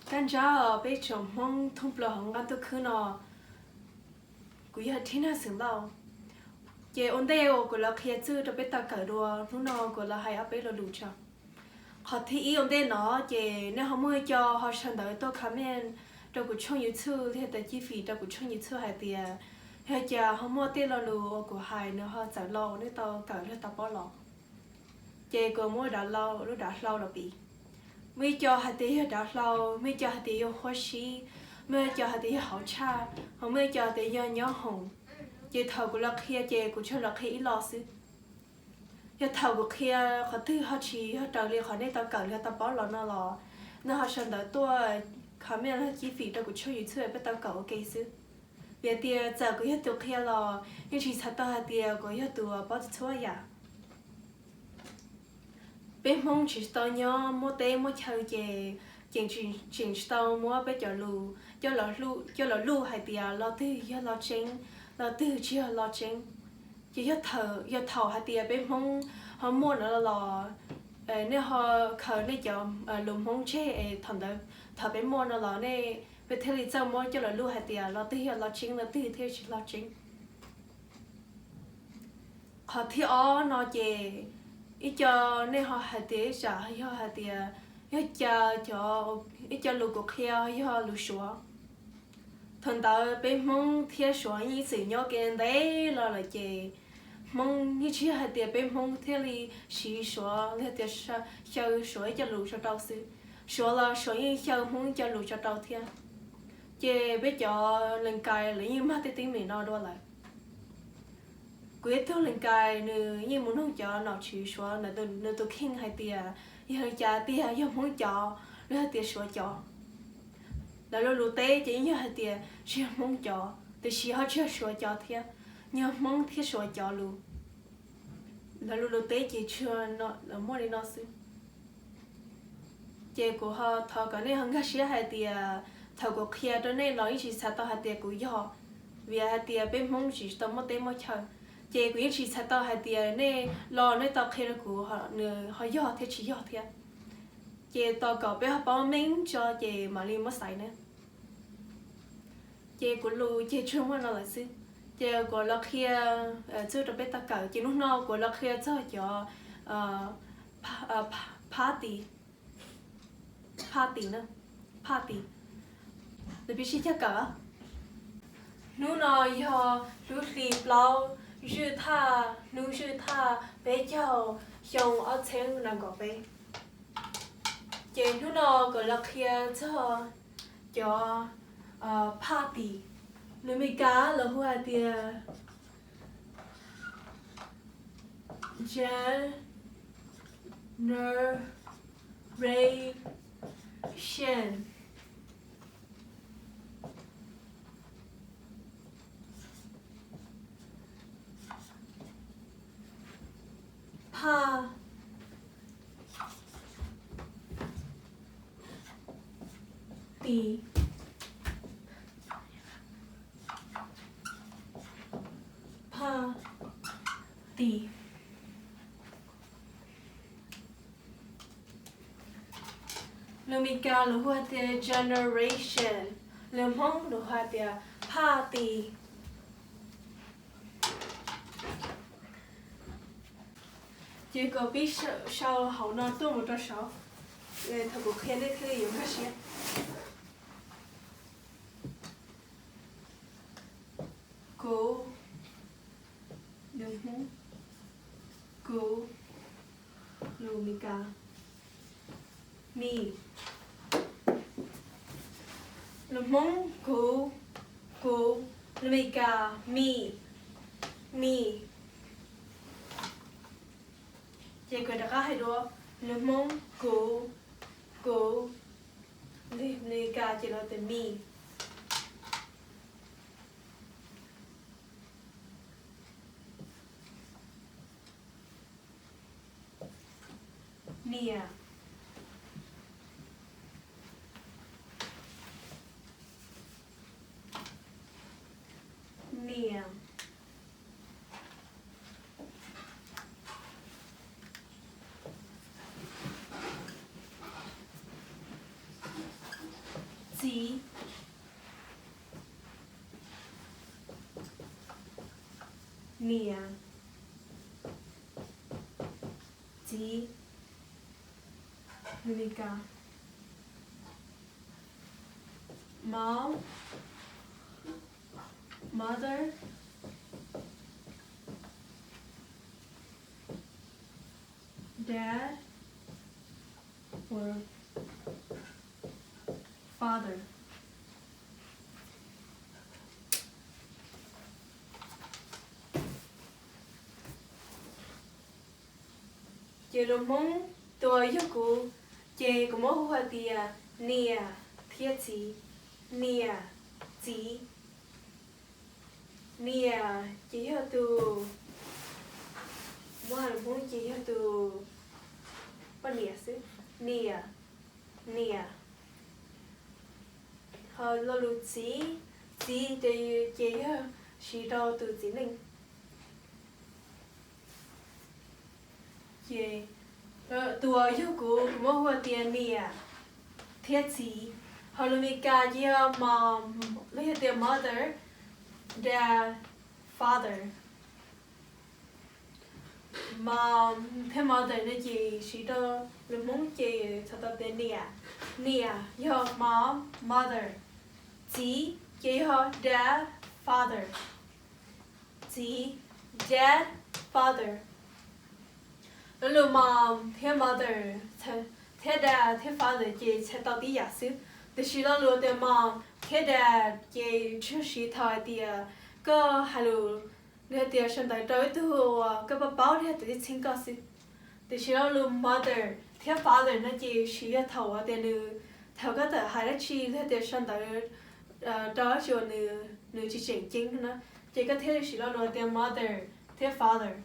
Kab ntsab os peb tsoom Hmoob thoob plaws hauv nqab ntuj khwb no, kuv yog Thib Nag Xeem Lauj. Ces ua ntej uas kuv los qhia txuj rau peb tau kawm dua, hnub no kuv los hais ob peb lo lus tso. Qhov thib ib ua ntej no ces nej ho muaj ib co ho sau ntawv tuaj comment rau kuv tshooj YouTube los yog tias cib fim rau kuv tshooj YouTube hais tias yog cas ho muaj tej lo lus uas kuv hais nws ho txawv los uas nej tau kawm los tau paub los. Ces kuv muab dav hlau, lub dav hlau los piv. Muaj ib co hais tias yog dav hlau, muaj ib co hais tias yog huab sib, muaj ib co hais tias yog hauv tshaj, ho muaj ib co hais tias yog nyob hoom. Ces thaum kuv los qhia ces kuv tsuas los qhia ib lo xwb. Yog thaum kuv qhia qhov twg ho tsis yog raws li qhov nej tau kawm los tau paub los no los nej ho sau ntawv tuaj comment los cib fim rau kuv tshooj YouTube peb tau kawm ua ke xwb. Vim tias txawm kuv yog tus qhia los yeej tsis txhais tau hais tias kuv yog tus paub txhua yam. Peb Hmoob tseem tsis tau nyob muaj teb muaj chaw ces tseem tsis, tseem tsis tau muab peb cov lus coj los luj hais tias lo twg yog lo tseeb, lo twg tsis yog lo tseeb. Ces yog thaum, yog thaum hais tias peb Hmoob ho muaj no los, nej ho khaws nej cov lus Hmoob tseg es thaum ntawd thaum peb muaj no los nej, peb thiaj li txawj muab coj los luj hais tias lo twg yog lo tseeb, lo twg thiaj tsis lo tseeb. Qhov thib ob no ces ib co nej ho hais tias ib tsam yog hais tias yog cas cov, ib co lus kuv qhia yog lus Suav. Thaum ntawd peb Hmoob thiab Suav yeej ib txwm nyob kev ntev los lawm ces Hmoob yeej tsis yog hais tias peb Hmoob thiaj li siv Suav los tias xyaw Suav ib co lus tso rau xwb. Suav los Suav yeej xyaw Hmoob ib co lus tso rau thiab. Ces peb cov lees kais lawv yeej mag tej teeb meem no dua lawm. Kuv ib tug lees kais nws yeej mus nug cov nom tswv Suav ntawd nws tus kheej hais tias yog li cas tiag, yog Hmoob cov los yog tias Suav cov. Lawv lus lus teb ces yeej yog hais tias tsis yog Hmoob cov tiam sis ho tsis yog Suav cov thiab, yog Hmoob thiab Suav cov lus. Lawv lus lus teb ces tsuas muaj li no xwb. Ces kuv ho thov kom nej ho nkag siab hais tias thaum kuv qhia rau nej los yeej tsis txhais tau hais tias kuv yog, vim hais tias peb Hmoob tsis tau muaj teb muaj chaw. Ces kuv yeej tsis txhais tau hais tias nej los nej tau qhia rau kuv nws ho yog thiab tsis yog thiab. Ces tos kom peb ho paub meej tso ces mam li muab xaiv na. Ces kuv lus ces tsuas muaj no lawm xwb. Ces kuv los qhia txuj rau peb tau kawm, ces hnub no kuv los qhia txog cov phaj tim, phaj tim na, phaj tim. Lawv pib sib cog kawm. Hnub no yog lub hli plaub, zwj thaj, hnub zwj thaj peb caug, xyoo ob txhiab nees nkaum peb. Ces hnub no kuv los qhia txog cov phaj tim. Lus Meskas lawv hu hais tias generation. Phaj tim. Phaj tim. Lus Meskas lus hu hais tias generation, lus Hmoob lus hu hais tias phaj tim. Ces kom pib sau hauv no tuaj mus rau saud, thaum kuv qhia nej thiaj li yuav nkag siab. Kuv, lus Hmoob, kuv, lus Meskas, me. Lus Hmoob kuv, kuv, lus Meskas me, me. Ces kuv rov qab hais dua, lus Hmoob kuv, kuv, lus Meskas ces lawv tias me. Niam, niam. Txiv. Niam. Txiv. Lus Mis Kas. Mom, mother, dad, or father. Ces lus Hmoob tus uas yug kuv, ces kuv muab hu hais tias niam thiab txiv. Niam, txiv. Niam ces yog tus, muab hais lus Hmoob ces yog tus poj niam xwb. Niam, niam. Ho lo lus txiv, txiv ces yog siv rau tus txiv neej. Ces tus uas yug kuv, kuv muab hu tias niam thiab txiv. Ho lus Mis Kas ces yog mom, los yog tias mother, dad, father. Mom thiab mother no ces siv rau lus Hmoob ces txhais tau tias niam. Niam yog mom, mother. Txiv ces yog dad, father. Txiv, dad, father. Lo lus mom thiab mother thiab dad thiab father ces txhais tau tib yam xwb, tiam sis lo lus tias mom thiab dad ces tsuas yog siv thaum hais tias koj hais lus, los yog tias sau ntawv rau ib tug uas koj paub paub los yog tus tib txheeb koj xwb. Tiam sis lo lus mother thiab father no ces siv yog thaum uas tias nws, thaum koj tawm hais dab tsi los yog tias sau ntawv rau dab tsi uas nws tsis tseem ceeb na, ces koj thiaj siv lo lus tias mother thiab father.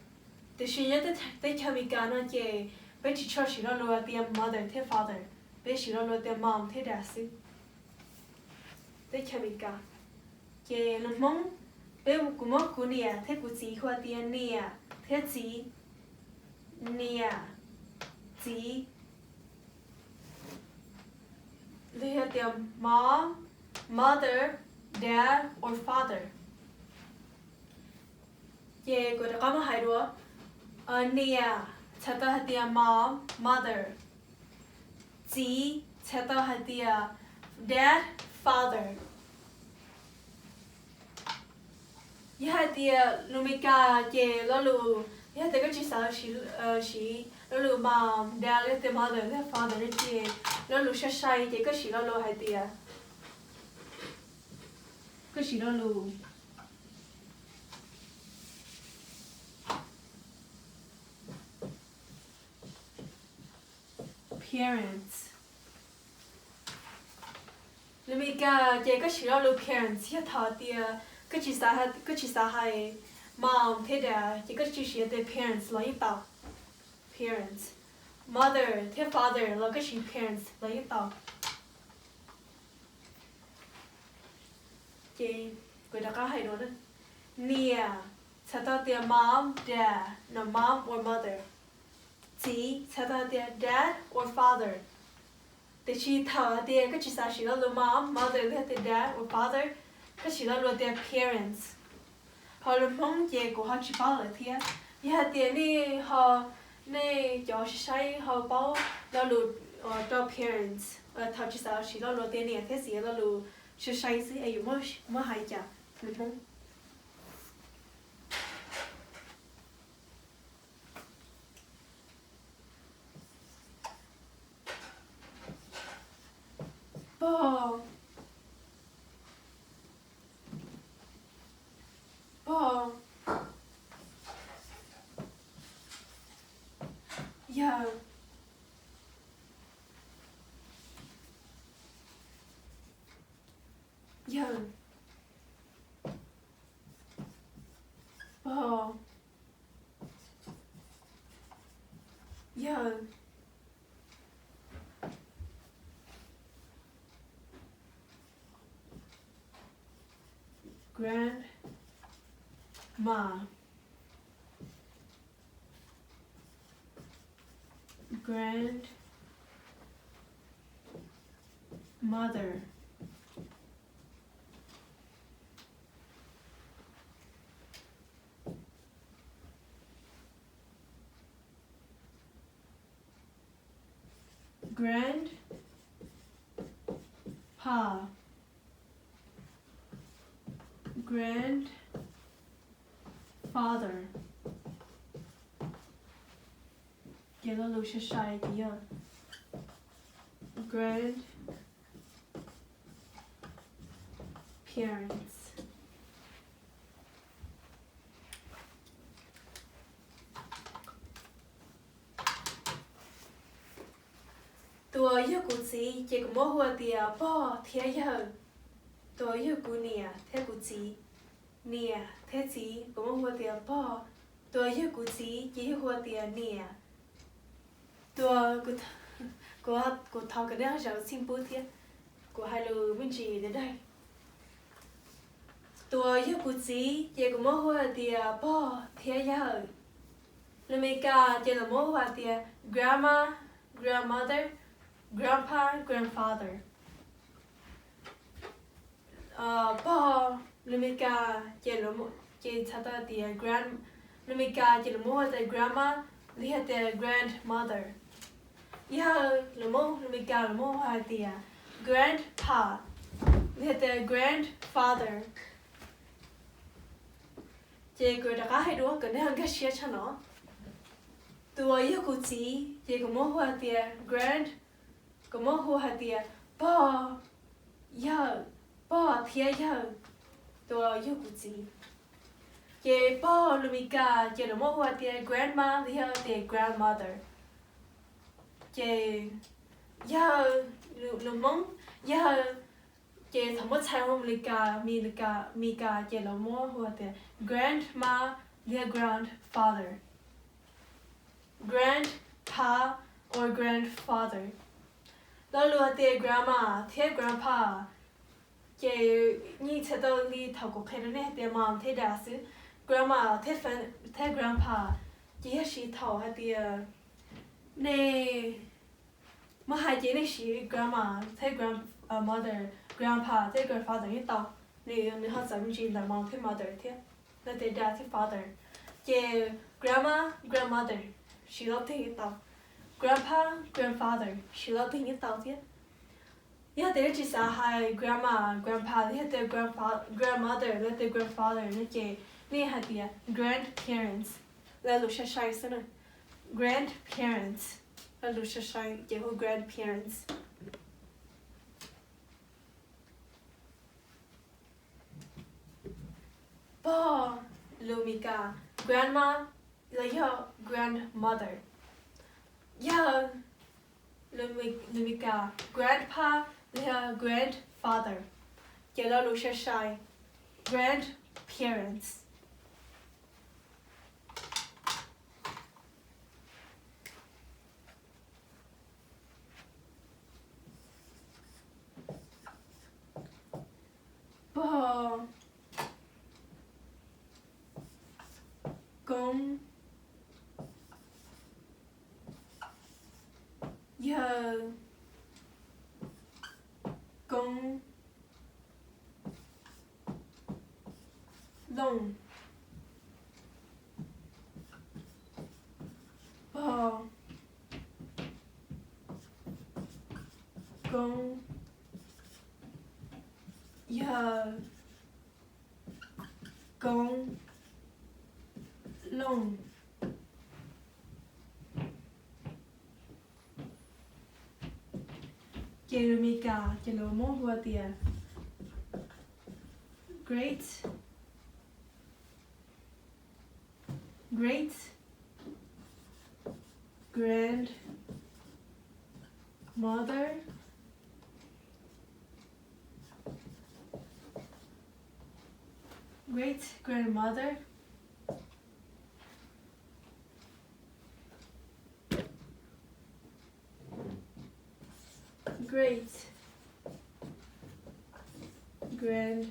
Tiam sis nyob teb chaws Amelikas no ces peb tsis tshua siv lo lus tias mother thiab father, peb siv lo lus tias mom thiab dad xwb. Teb chaws Amelikas. Ces lus Hmoob, peb, kuv muab kuv niam thiab kuv txiv hu tias niam thiab txiv. Niam, txiv. Los yog tias mom, mother, dad or father. Ces kuv rov qab muab hais dua. Niam txhais tau hais tias mom, mother. Txiv txhais tau hais tias dad, father. Yog hais tias lus Amelikas ces lo lus, yog tias koj tsis xav siv lo lus mom, dad, los yog tias mother thiab father no ces lo lus sai sai ces koj siv lo lus hais tias, koj siv lo lus parents. Lus Amelikas ces koj siv lo lus parents yog thaum tias koj tsis xav, koj tsis xav hais mom thiab dad ces koj tsuas siv tias parents los yeej tau. Parents. Mother thiab father los koj siv parents los yeej tau. Ces kuv rov qab hais dua. Niam txhais tau tias mom, dad, no mom or mother. Txiv txhais tau tias dad or father. Tiam sis thaum hais tias koj tsis xav siv lo lus mom, mother, los yog tias dad or father, koj siv lo lus tias parents. Ho lus Hmoob ces kuv ho tsis paub lawm thiab. Yog hais tias nej ho, nej cov saib saib ho paub lo lus rau parents, thaum tsis xav siv lo lus tias niam thiab txiv, lo lus sai sai xwb es yuav muab hais cas lus Hmoob. Pog. Pog. Yawg. Yawg. Pog. Yawg. Grandma. Grandmother. Grandpa, grandfather. Ces lo lus sai sai ces yog grandparents. Tus uas yog kuv txiv ces kuv muab hu tias pog thiab yawg. Tus uas yog kuv niam thiab kuv txiv, niam thiab txiv, kuv muab hu tias pog. Tus uas yog kuv txiv ces yog hu tias niam. Tus, kuv, kuv thov kom nej ho zam lub txim pub thiab, kuv hais lus me ntsis daig daig. Tus uas yog kuv txiv ces kuv muab hu hais tias pog thiab yawg. Lus Meskas ces lawv muab hu hais tias grandma, grandmother, grandpa, grandfather. Pog, lus Meskas ces, ces txhais tau tias grand, lus Meskas ces lawv muab hu tias grandma, los yog tias grandmother. Yawg, lus Meskas lawv muab hu hais tias grandpa, los yog tias grandfather. Ces kuv rov qab hais dua kom nej ho nkag siab tshaj no. Tus uas yog kuv txiv ces kuv muab hu hais tias grand, kuv muab hu hais tias pog, yawg, pog thiab yawg, tus uas yog kuv txiv. Ces pog, lus Meskas ces lawv muab hu hais tias grandma los yog tias grandmother. Ces yawg, lus Hmoob, yawg, ces thaum muab txhais ua Meskas, Meskas ces lawv muab hu tias grandma los yog grandfather, grandpa or grandfather. Lo lus hais tias grandma thiab grandpa ces yeej txhais tau li thaum kuv qhia rau nej hais tias mom thiab dad xwb. Grandma thiab grandpa ces yog siv thaum hais tias nej muab hais ces nej siv grandma thiab grandmother, grandpa thiab grandfather yeej tau. Nws ho txawv me ntsis ntawm mom thiab mother thiab, los tias dad thiab father. Ces grandma, grandmother siv lub twg yeej tau. Grandpa, grandfather siv lub twg yeej tau thiab. Yog tias nej tsis xav hais grandma, grandpa, los yog tias grandmother, los tias grandfather no ces nej hais tias grandparents, lawv lus sai sai xwb na. Grandparents, lawv lus sai sai ces hu grandparents. Pog, lus Meskas grandma los yog grandmother. Yawg, lus Meskas grandpa los yog grandfather. Ces lawv lus sai sai, grandparents. Pog, koob, yawg, koob, looj, pog, koob, yawg, koob, looj. Ces lus Meskas ces lawv muab hu tias great, great grandmother, great grandmother, great grand,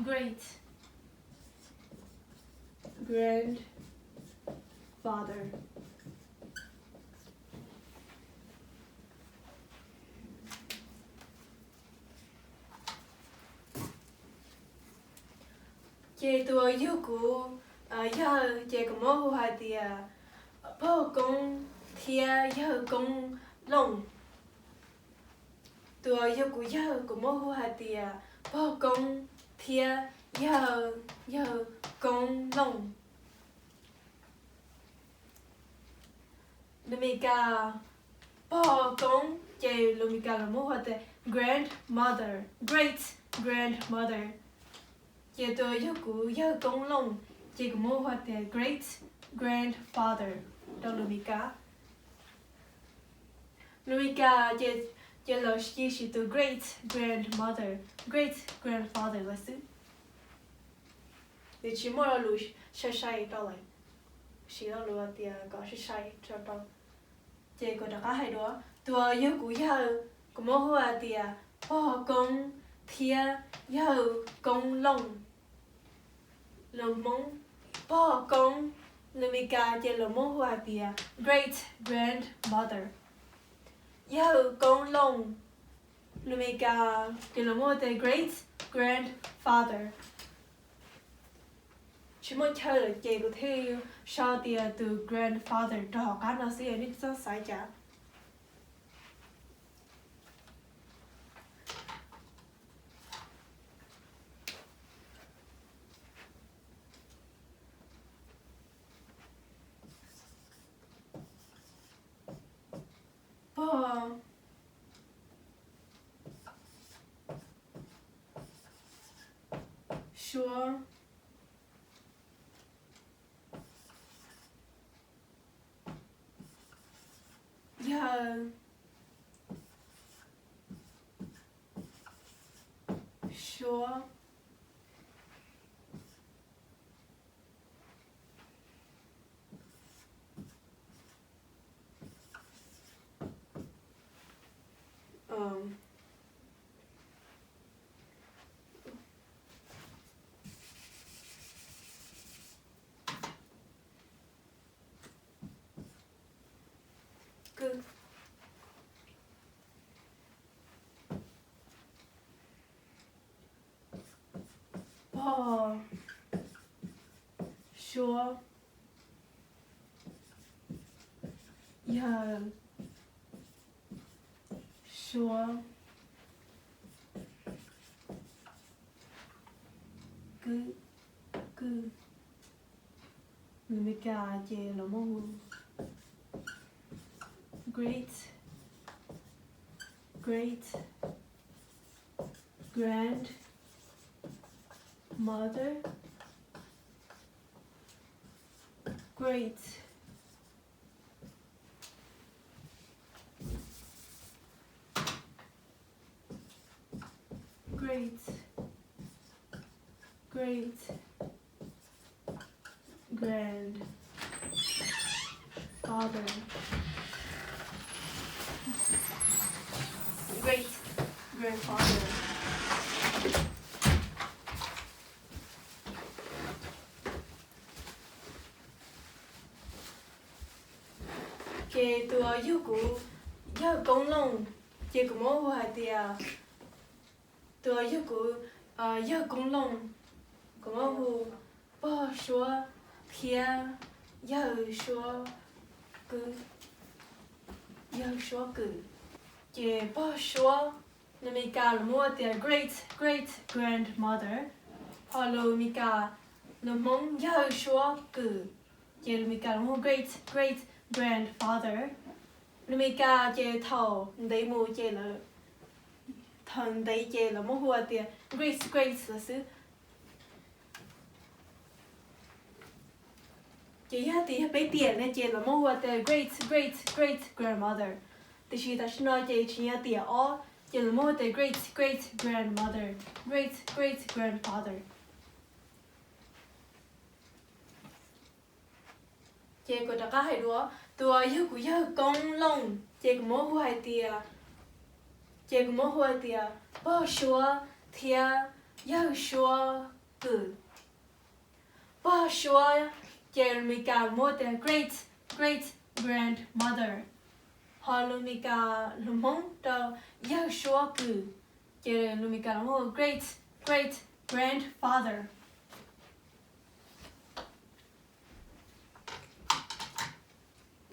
great grandfather. Ces tus uas yog kuv Yawg ces kuv muab hu hais tias pog Koob thiab yawg Koob Looj. Tus uas yog kuv yawg kuv muab hu hais tias pog Koob thiab yawg, yawg Koob Looj. Lus Mes Kas, pog Koob ces lus Mes Kas lawv muab hu tias grandmother, great grandmother. Ces tus uas yog kuv yawg Koob Looj ces kuv muab hu tias great grandfather rau lus Mes Kas. Lus Mes Kas ces, ces lawv cia siv tus great grandmother, great grandfather lawm xwb. Nws tsis muaj lo lus sai sai rau lawm, siv lo lus tias kom sai sai rau rau. Ces kuv rov qab hais dua, tus uas yog kuv yawg kuv muab hu hais tias pog Koob thiab yawg Koob Looj. Lus Hmoob, pog Koob, lus Mes Kas ces lawv muab hu hais tias great grandmother. Yawg Koob Looj, lus Mes Kas ces lawv muab hu tias great grandfather. Tsis muaj chaw lawm ces kuv thiaj sau tias tus grandfather rau hauv qab no xwb, nej txhob xav cas. Pog Suab, yawg Suab, Kwj, pog Suab, yawg Suab, kwj, kwj, lus Mes Kas ces lawv muab hu great, great grandmother, great, great, great grandfather, great grandfather. Ces tus uas yog kuv yawg Koob Looj, ces kuv muab hu hais tias, tus uas yog kuv yawg Koob Looj, kuv muab hu pog Suab thiab yawg Suab kwj, yawg Suab kwj. Ces pog Suab, lus Mes Kas lawv muab hu tias great great grandmother, ho lus Mes Kas, lus Hmoob yawg Suab kwj, ces lus Mes Kas lawv muab hu great great grandfather. Lus Mes Kas ces thaum ntev mus ces lawv, thaum ntev ces lawv muab hu tias great great lawm xwb. Ces yog tias yog peb tiam ne ces lawv muab hu tias great great great grandmother. Tiam sis tam sim no ces tsis yog tiam ob ces lawv muab hu tias great great grandmother, great great grandfather. Ces kuv rov qab hais dua, tus uas yog kuv yawg Koob Looj ces kuv muab hu hais tias, ces kuv muab hu hais tias pog Suab thiab yawg Suab kwj. Pog Suab ces lus Mes Kas muab tias great great grandmother, ho lus Mes Kas, lus Hmoob rau yawg Suab kwj, ces lus Mes Kas muab great great grandfather.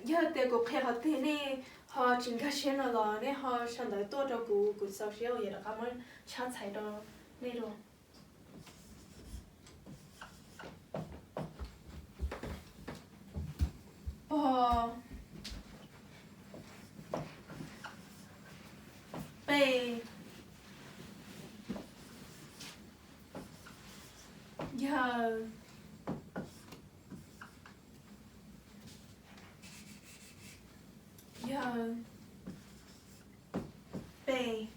Yog tias kuv qhia qhov twg nej ho tsis nkag siab no los nej ho sau ntawv tuaj rau kuv, kuv txaus siab uas yuav rov qab muab tshaj txhais rau nej dua. Pog, pej, yawg, yawg, pej,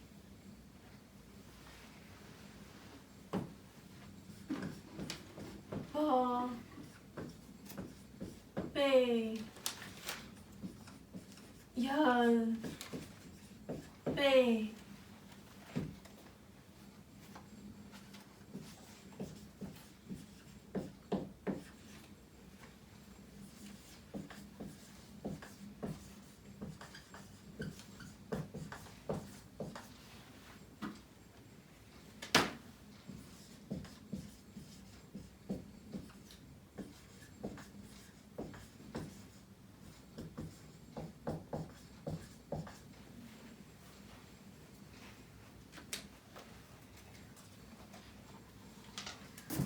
pog, pej, yawg, pej,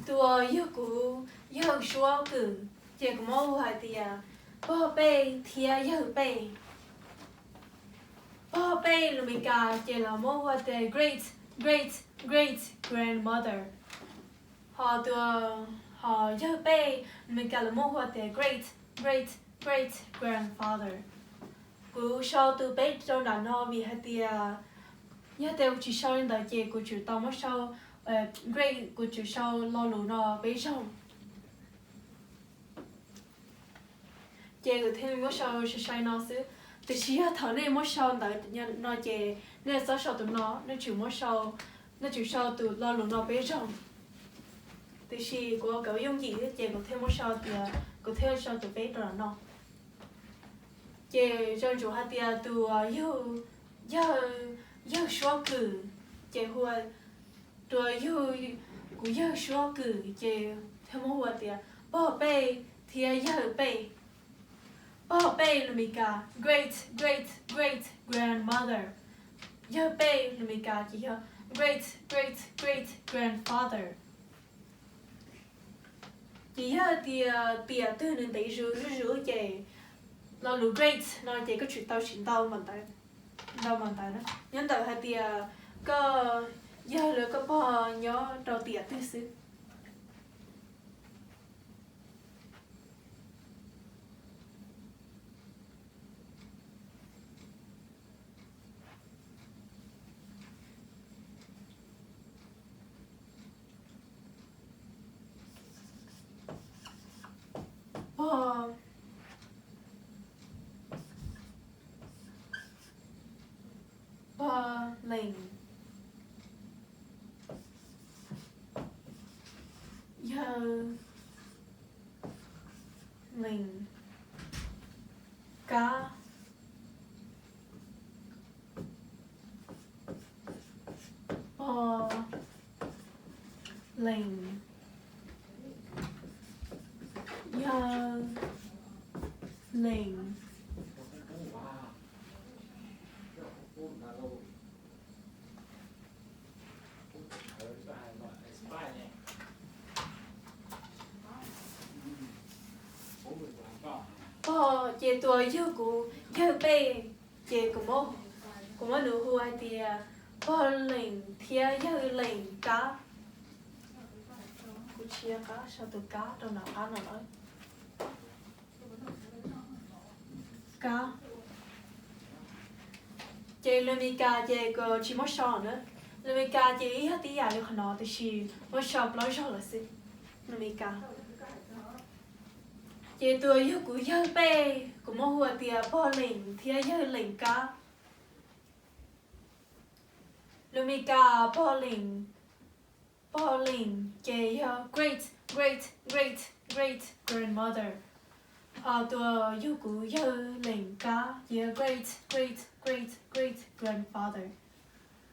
Tus uas yug kuv yawg suab kwm, ces kuv muab hu hais tias pog pej thiab yawg pej. Pog pej lus Meskas ces lawv muab hu tias great, great, great grandmother. Ho tus, ho yawg pej lus Meskas lawv muab hu tias great, great, great grandfather. Kuv sau tus peb rau nram no vim hais tias yog tias kuv tsis sau li ntawd ces kuv tsum tau muab sau, great, kuv tsum sau lo lus no peb zaug. Ces kuv thiaj li muab sau sai sai no xwb. Tiam sis yog thaum nej muab sau ntawv no ces nej txhob sau tus no, nej tsum muab sau, nej tsum sau tus lo lus no peb zaug. Tiam sis kuv ua kom yooj yim thiab ces kuv thiaj muab sau tias, kuv thiaj sau tus peb rau nram no. Ces zoo ntsoov hais tias tus yawg, yawg suab kwm, ces hu, tus yug, kuv yawg suab kwm ces thiaj muab hu tias pog pej thiab yawg pej. Pog pej lus Meskas great, great, great grandmother. Yawg pej lus Meskas ces yog great, great, great grandfather. Ces yog tias tiam twg nws ntev zuj zus ces lo lus great no ces koj tsum tau siv ntau npaum ntawd, ntau npaum ntawd na. Nyob ntawm hais tias koj yawg los koj pog nyob rau tiam twg xwb. Pog, pog lees, yawg lees kab, pog lees, yawg lees. Pog ces tus yug kuv yawg pej, ces kuv muab nws hu hais tias pog lees thiab yawg lees kab. Kuv tsis nco qab sau tus kab rau nram qab no lawm. Kab. Ces lus Meskas ces kuv tsis muab sau na. Lus Meskas ces ib yam tib yam li qhov no tiam sis muab sau plaub zaug lawm xwb. Lus Meskas. Ces tus yug kuv yawg pej kuv muab hu tias pog lees thiab yawg lees kab. Lus Meskas pog lees, pog lees ces yog great, great, great, great grandmother. Ho tus yug kuv yawg lees kab ces yog great, great, great, great grandfather.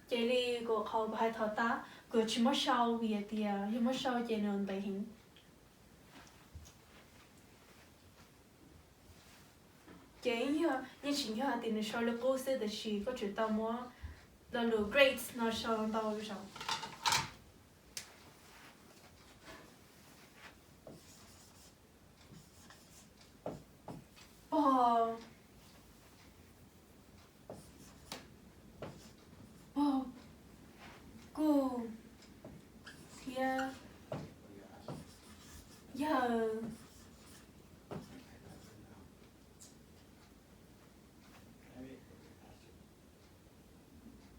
Ces li kuv qhov kuv hais thaum tas kuv tsis muab sau vim hais tias yog muab sau ces nws ntev heev. Ces yeej yog, yeej tsis yog hais tias nws sau li qub xwb, tiam sis koj tseem tau muab lo lus great no sau ntau zaus. Pog, pog kuj thiab yawg,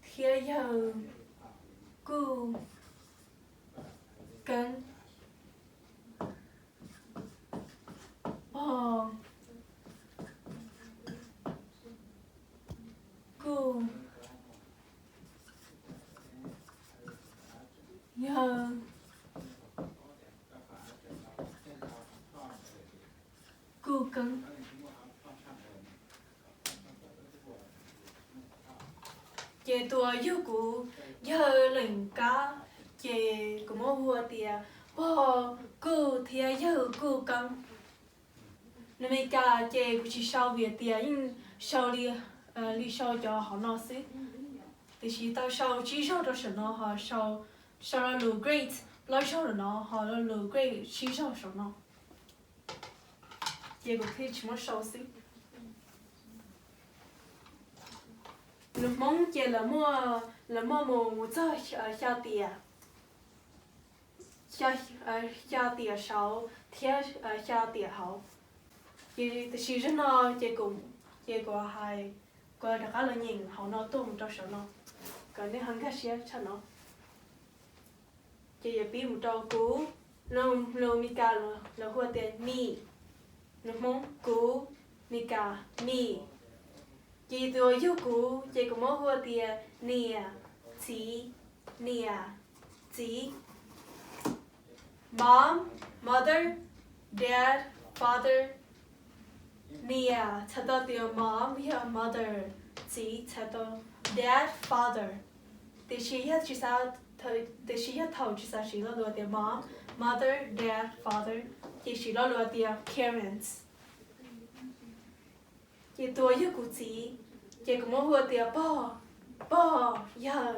thiab yawg kuj keeb. Pog kuj yawg kuj keeb. Ces tus uas yug kuv yawg leem kab, ces kuv muab hu tias pog kuj thiab yawg kuj keeb. Lus Meskas ces kuv tsis sau vim tias yeej sau li, li sau cov hauv no xwb. Tiam sis tau sau tsib zaug rau saum no, ho sau, sau lo lus great plaub zaug rau no, ho lo lus great tsib zaug saum no. Ces kuv thiaj tsis muab sau xwb. Lus Hmoob ces lawv muaj, lawv muaj mus txog xya tiam, xya tiam saud thiab xya tiam hauv. Ces tiam sis zaum no ces kuv, ces kuv hais, kuv rov qab los nyeem hauv no tuaj mus rau saum no kom nej ho nkag siab tshaj no. Ces yuav pib mus rau kuv, lus Meskas lawv hu tias me, lus Hmoob kuv, Meskas me. Ces tus uas yug kuv ces kuv muab hu tias niam, txiv, niam, txiv. Mom, mother, dad, father. Niam txhais tau tias mom yog mother, txiv txhais tau dad, father. Tiam sis yog tsis xav, tiam sis yog thaum tsis xav siv lo lus tias mom, mother, dad, father, ces siv lo lus tias parents. Ces tus uas yog kuv txiv, ces kuv muab hu tias pog, pog, yawg,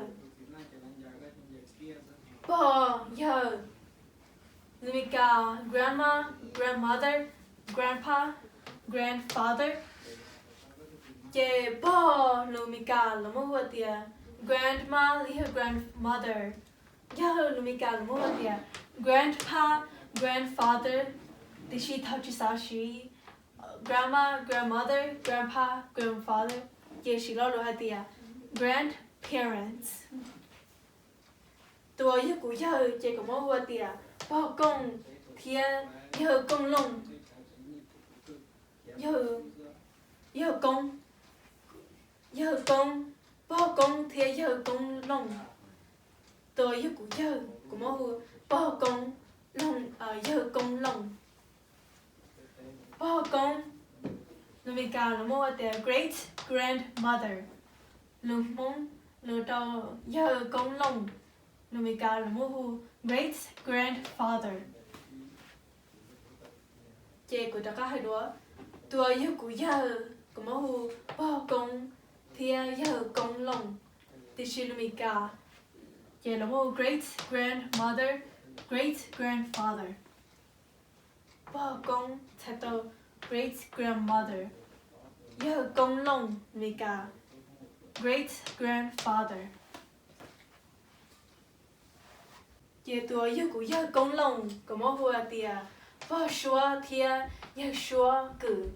pog, yawg. Lus Meskas grandma, grandmother, grandpa, grandfather. Ces pog lus Meskas lawv muab hu tias grandma los yog grandmother. Yawg lus Meskas lawv muab hu tias grandpa, grandfather. Tiam sis thaum tsis xav siv grandma, grandmother, grandpa, grandfather, ces siv lo lus hais tias grandparents. Tus uas yog kuv yawg ces kuv muab hu tias pog Koob thiab yawg Koob Looj. Yawg, yawg Koob, yawg Koob, pog Koob thiab yawg Koob Looj. Tus uas yog kuv yawg kuv muab hu pog Koob Looj, yawg Koob Looj. Pog Koob, lus Meskas lawv muab hu tias great grandmother. Lus Hmoob, lus rau yawg Koob Looj, lus Meskas lawv muab hu great grandfather. Ces kuv rov qab hais dua, tus uas yog kuv yawg kuv muab hu pog Koob thiab yawg Koob Looj, tiam sis lus Meskas ces lawv muab hu great grandmother, great grandfather. Pog Koob txhais tau great grandmother, yawg Koob Looj, lus Meskas great grandfather. Ces tus uas yog kuv yawg Koob Looj kuv muab hu tias pog Suab thiab yawg Suab Kws.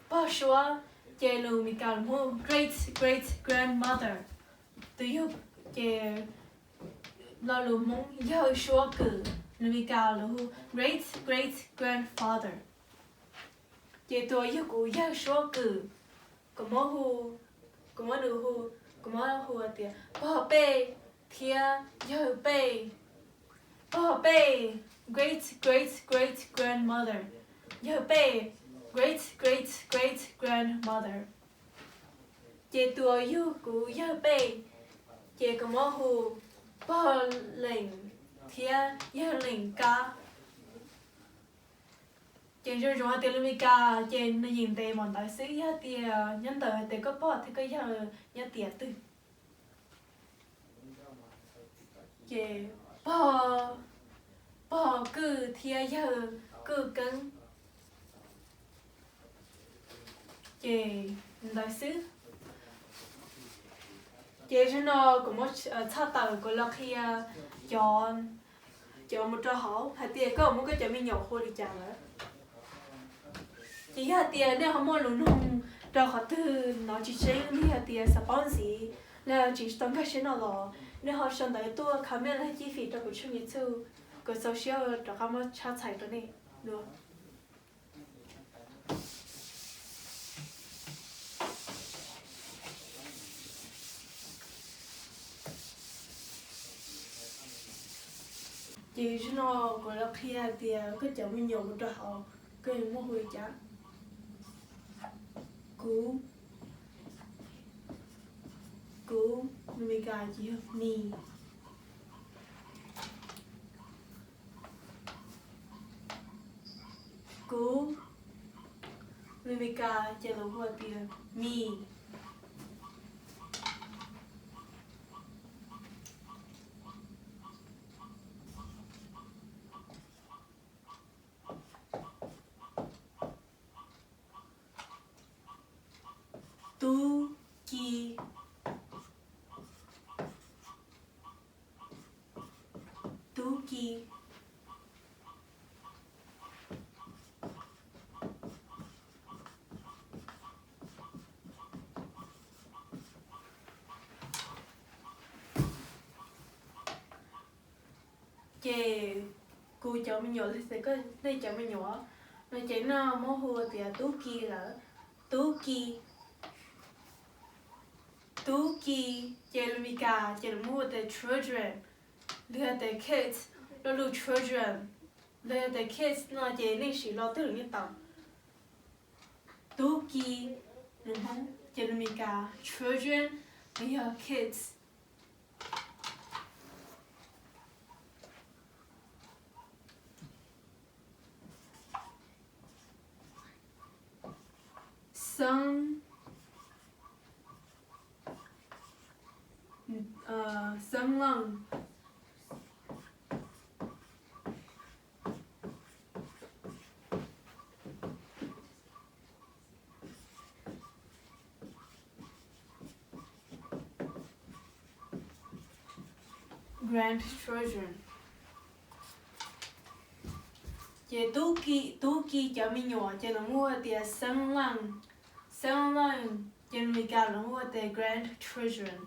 Pog Suab ces lus Meskas lawv muab great great grandmother. Tus yog, ces lo lus Hmoob yawg Suab Kws, lus Meskas lawv hu great great grandfather. Ces tus uas yog kuv yawg Suab Kws, kuv muab hu, kuv muab nws hu, kuv muab hu tias pog Pej thiab yawg Pej. Pog Pej, great great great grandmother. Yawg Pej, great great great grandmother. Ces tus uas yog kuv yawg Pej, ces kuv muab hu pog Leem thiab yawg Leem Kab. Ces zoo zoo hais tias lus Meskas ces nws yeej ntev npaum ntawd xwb, yog tias nyob ntawm hais tias koj pog thiab koj yawg nyob tiam twg. Ces pog, pog Kwj thiab yawg Kwj Keeb. Ces ntawd xwb. Ces zaum no kuv muab txhaj tawm kuv los qhia cov, cov mus rau hauv hais tias koj muab koj cov me nyuam hu li cas lawm. Ces yog hais tias nej ho muaj lus nug rau qhov twg no tsis tseeb li hais tias xav paub ntxiv los tsis tau nkag siab no los nej ho sau ntawv tuaj comment los cib fim rau kuv tshooj YouTube, kuv txaus siab rov qab muab tshab txhais rau nej dua. Ces zaum no kuv los qhia hais tias koj cov me nyuam mus rau hauv koj yuav muab hu li cas. Kuv, kuv, lus Meskas ces yog me. Kuv, lus Meskas ces lawv hu tias me. Tub Ki, Tub Ki. Ces kuv cov me nyuam los yog nej cov me nyuam no ces nej muab hu tias Tub Ki lawm. Tub Ki, Tub Ki ces lus Meskas ces lawv muab hu tias children, los yog tias kids, lo lus children, los yog tias kids no ces nej siv lo twg los yeej tau. Tub Ki, lus Hmoob ces lus Meskas children, los yog kids. Xeeb, Xeeb Leej, grandchildren. Ces Tub Ki, Tub Ki cov me nyuam ces lawv muab hu tias Xeeb Leej, Xeeb Leej ces lus Meskas lawv muab hu tias grandchildren,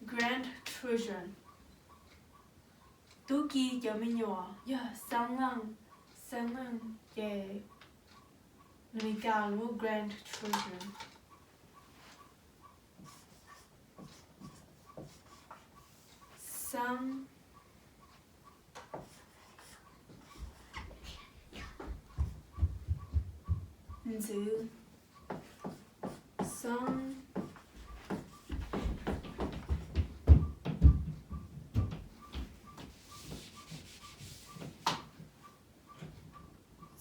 grandchildren. Tub Ki cov me nyuam yog Xeeb Leej, Xeeb Leej ces lus Meskas lawv muab grandchildren. Xeeb Ntxwv, Xeeb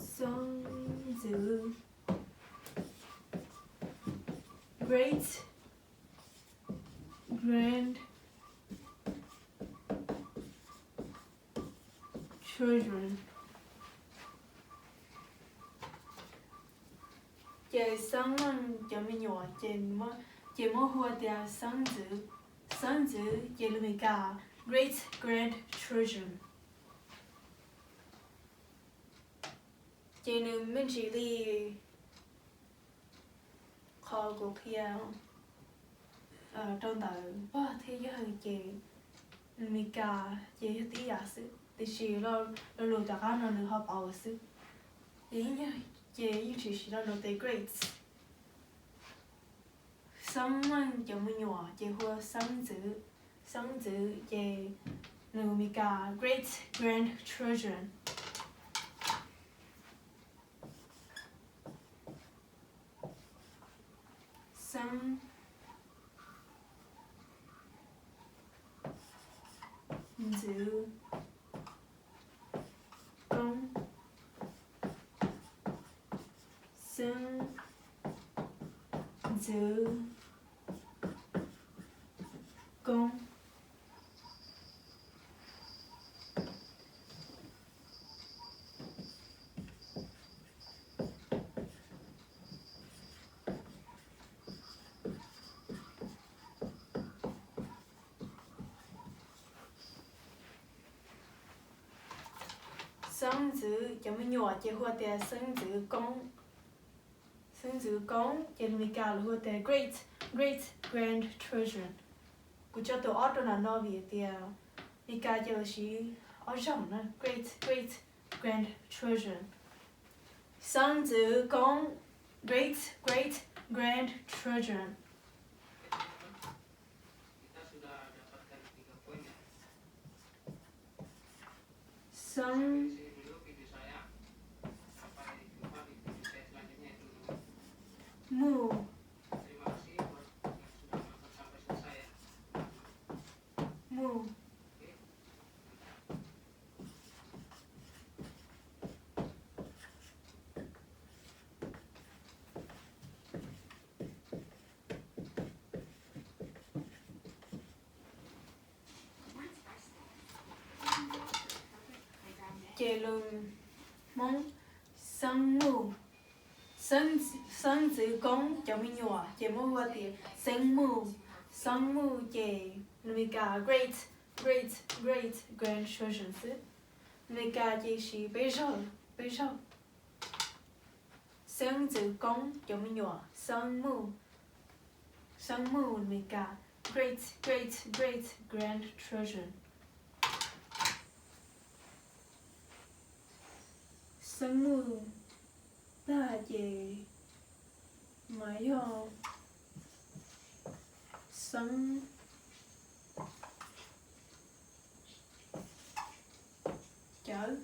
Xeeb Ntxwv, great grandchildren. Ces Xeeb Leej cov me nyuam ces, ces muab hu tias Xeeb Ntxwv, Xeeb Ntxwv ces lus Meskas great grandchildren. Ces nws me ntsis li qhov kuv qhia rau ntawm pog thiab yawg ces lus Meskas ces yog tib yam xwb, tiam sis lo lus tom qab no nws ho pauv xwb. Ces yeej tsis siv lo lus tias great. Xeeb Leej cov me nyuam ces hu Xeeb Ntxwv, Xeeb Ntxwv ces lus Meskas great grandchildren. Xeeb Ntxwv, ntxwv koob. Xeeb ntxwv cov me nyuam ces hu tias xeeb ntxwv koob. Xeeb ntxwv koob ces lus Meskas lawv hu tias great, great grandchildren. Kuv tso tus ob rau nram no vim tias Meskas ces lawv siv ob zaug na, great, great grandchildren. Xeeb ntxwv koob, great, great grandchildren. Xeeb muj, muj. Ces lus Hmoob, xeeb muj. Xeeb ntxwv koob cov me nyuam ces muab hu tias xeeb muj. Xeeb muj ces lus Meskas great, great, great grandchildren xwb. Lus Meskas ces siv peb zaug, peb zaug. Xeeb ntxwv koob cov me nyuam, xeeb muj. Xeeb muj lus Meskas great, great, great grandchildren. Xeeb muj tag ces mas yog xeeb cawv.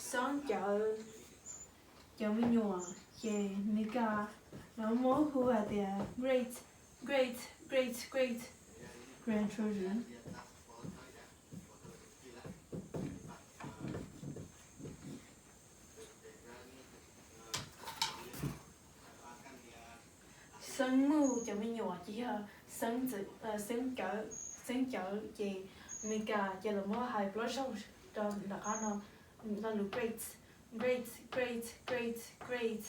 Xeeb cawv cov me nyuam ces Meskas lawv muab hu hais tias great, great, great, great grandchildren. Xeeb muj cov me nyuam ces yog xeeb ntxwv, xeeb cawv, xeeb cawv ces Meskas ces lawv muab hais plaub zaug rau nram qab no, no lus great, great, great, great, great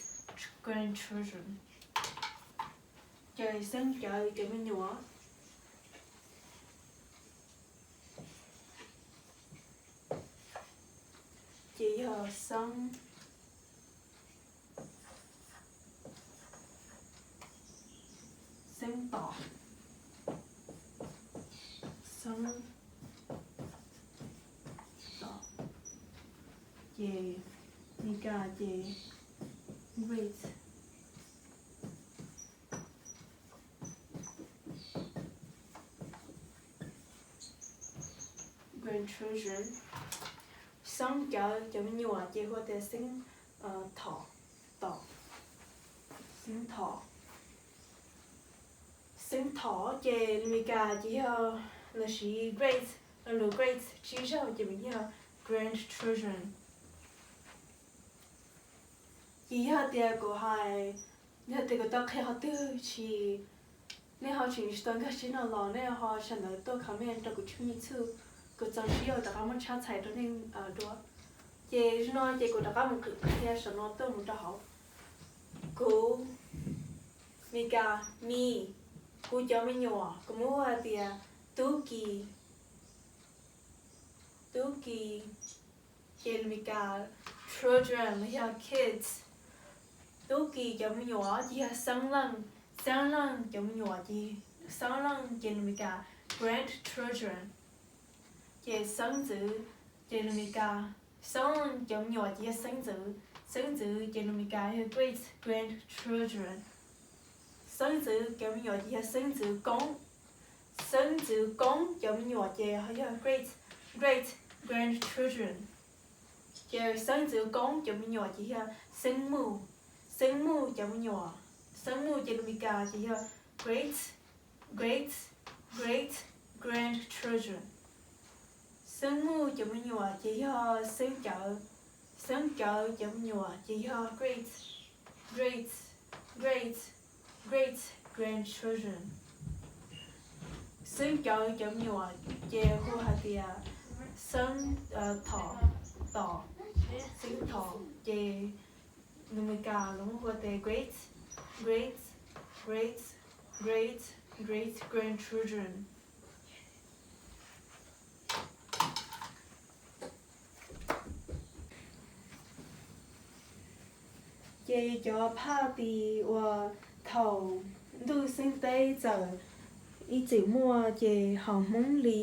grandchildren. Ces xeeb cawv cov me nyuam ces yog xeeb, xeeb tom, xeeb tom, ces Meskas ces great grandchildren. Xeeb cawv cov me nyuam ces hu tias xeeb, thom, tom, xeeb thom. Xeeb thom ces lus Meskas ces yog, lawv siv great, lo lus great tsib zaug ces mas yog grandchildren. Ces yog tias kuv hais, yog tias kuv tau qhia qhov twg tsis, nej ho tseem tsis tau nkag siab no los nej ho sawv ntawd tuaj comment rau kuv tshooj YouTube, kuv txaus siab rov qab muab tshab txhais rau nej dua. Ces no ces kuv rov qab mus qhia saum no tuaj mus rau hauv. Kuv, Meskas, me, kuv cov me nyuam kuv muab hu hais tias tub ki, tub ki, ces lus Meskas children los yog kids. Tub ki cov me nyuam ces yog xeeb leej, xeeb leej cov me nyuam ces, xeeb leej ces lus Meskas grandchildren. Ces xeeb ntxwv ces lus Meskas, xeeb leej cov me nyuam ces yog xeeb ntxwv, xeeb ntxwv ces lus Meskas yog great grandchildren. Xeeb ntxwv cov me nyuam ces yog xeeb ntxwv koob, xeeb ntxwv koob cov me nyuam ces yog great, great grandchildren. Ces xeeb ntxwv koob cov me nyuam ces yog xeeb muj, xeeb muj cov me nyuam, xeeb muj ces lus Meskas ces yog great, great, great grandchildren. Xeeb muj cov me nyuam ces yog xeeb cawv, Xeeb cawv cov me nyuam ces yog great, great, great, great grandchildren. Xeeb cawv cov me nyuam ces hu hais tias xeeb, tom, tom, xeeb tom ces nws Meskas lawv muab hu tias great, great, great, great, great grandchildren. Ces cov phaj tis uas thaum ntuj xeeb teb txawm ib txwm muaj ces hos Hmoob li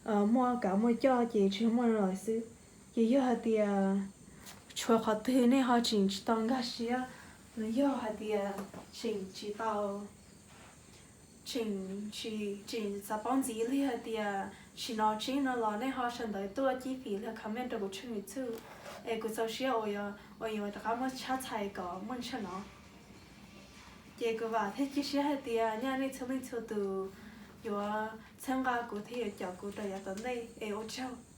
muaj kav muaj coj ces tsis muaj lawm xwb. Ces yog hais tias tshuav qhov twg nej ho tseem tsis tau nkag siab, los yog hais tias tseem tsis tau, tseem tsis, tseem xav paub ntxiv li hais tias sim no tseeb no los nej ho sawv ntawd tuaj cib fim li comment rau kuv tshooj YouTube es kuv txaus siab uas yuav rov qab muab tshab txhais kom muaj ntsha no. Ces kuv vam thiab cia siab hais tias nyaj nej txhua leej txhua tus yuav txhawb nqa kuv thiab yuav caum kuv rau yav tom ntej es ua tsaug.